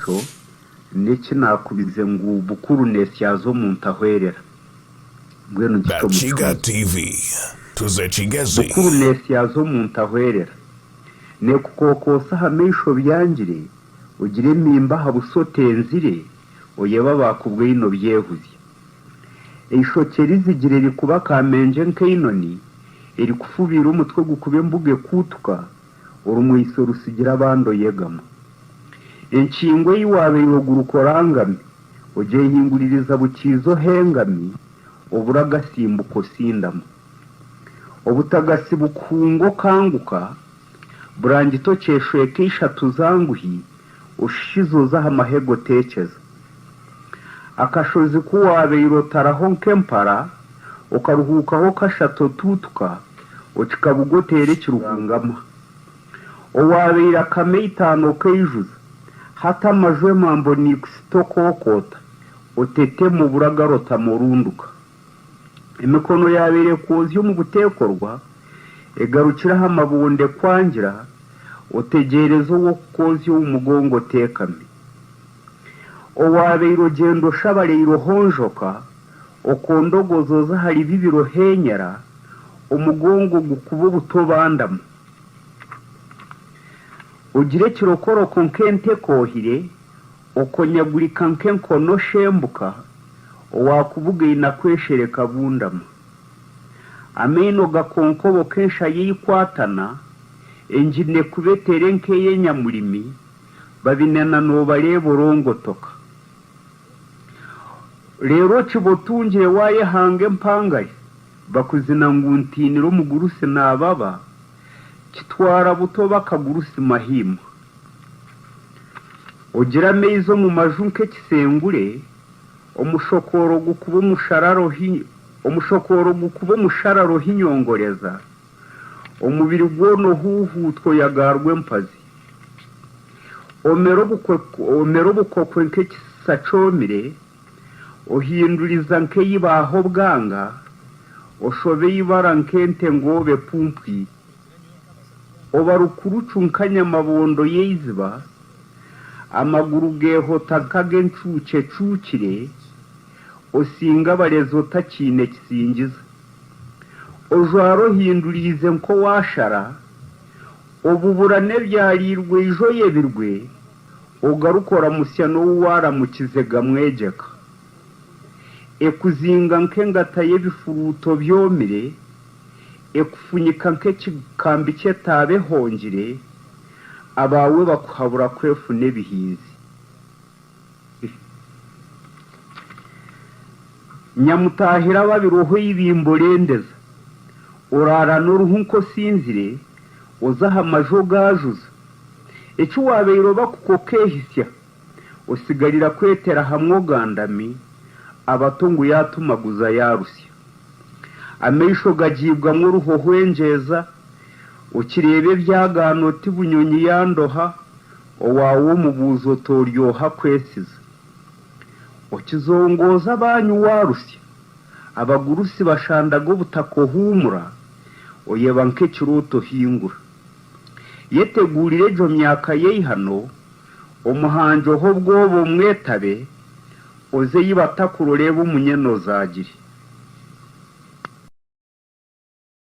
Ekyo n'eki naakubize ngu bukuru neesyaza omuntu ahwerera. Mbwenu nkikyo Bakiga mukihuze. TV, tuze Kigezi. Bukuru neesyaza omuntu ahwerera. Neekukookoosa aha maisho obyangire, ogire emiimba aha buso otenzire, oyebe abaakubwaine obyehuzye. Eishokye rizigire rikuba akaamengye nk'einoni, erikufubiira omutwe gukuba embuga ekuutuka, Orumweiso rutsigira abandi oyegama. Enkingo ei waabaire oguruka orangami, ogyehinguririza bukiiza ohengami, obura agasimbuka osindama. Obutagatsi bukuhunga okanguka, burangiti okyeshweka eishatu zanguhi, oshushize oza aha mahega oteekyeza. Akashozi ku waabaire otaraho nk'empara, okaruhuukaho kashatu otuutuka, okikabuga oteera ekiruhungama. Owaabaire akama eitaano okaijuza, hati amaju emambo niikusita okookoota, otetema obura agarotama orunduka. Emikono yaabaire ekwozya omu buteekorwa, egarukire aha mabonde kwangira, otegyereza ow'okukwozya omu mugongo oteekami. Owaabaire ogyenda oshabareire ohonjoka, okondogoza oza ahari bibiri ohenyera, omugongo gukuba obuta obandama. Ogira ekirokoroko nk'ente ekoohire, okonyagurika nk'enkoni oshembuka, owaakubugaine akweshereka abundama. Amaino gakonkoboka enshaya eikwatana, engine ekuba etere nk'ey'enyamurimi, Babinena noobareeba orongotoka. Reero okiba otungire waayehanga empangare, bakuzina ngu ntiinire omugurusi naababa, kitwara buto bakagurusi mahiima. Ogira amaizi omu maju nk'ekisengure, omushokooro gukuba omushokooro gukuba omusharara ohinyongoreza, omubiri gwona ohuuhuutwa oyagaarwa empazi. Omera obukokwe nk'ekitsitsa kyomire, ohinduriza nk'eibaaho obwanga, oshoba eibara nk'ente ngoobe epumpwi, oba rukurucu nka nyamabondo y'eiziba, amaguru geehota nk'ag'encuukye ecuukire, osinga abarezi otakiine kisingiza. Ojwara ohinduriize nk'owaashara, Obubura n'ebyariirwe ijo oyebirwe, ogaruka oramutsya n'ou waaramukize gamwegyeka. Ekuzinga nk'engata y'ebifuruuto byomire, ekufunyika nk'ekikambi ky'etaaba ehongire, abaawe bakuhabura kwefuna ebihinzi. Nyamutaahira ababiroho eibimbo rendeza, oraara n'oruhu nk'osinzire, oza aha maju ogaajuza. Eki waabaire oba kukokeehitsya, osigarira kwetera hamwe ogandami, abato ngu yaatumaguza yaarusya. Amaisho gagiibwamu oruhohwengyeeza, okireeba ebyagaana oti bunyonyi yandoha, Owaawe omubuuza oti ori oha kwesiza? Okizongooza abanyu waarusya, abagurusi bashandaga obutaka ohuumura, oyeba nk'ekirooto ohingura. Yeteguurire egyo myaka y'eihano, omuhangi ohe obwoba omwetabe, oze ei batakuroreeba omunyena ozaagire.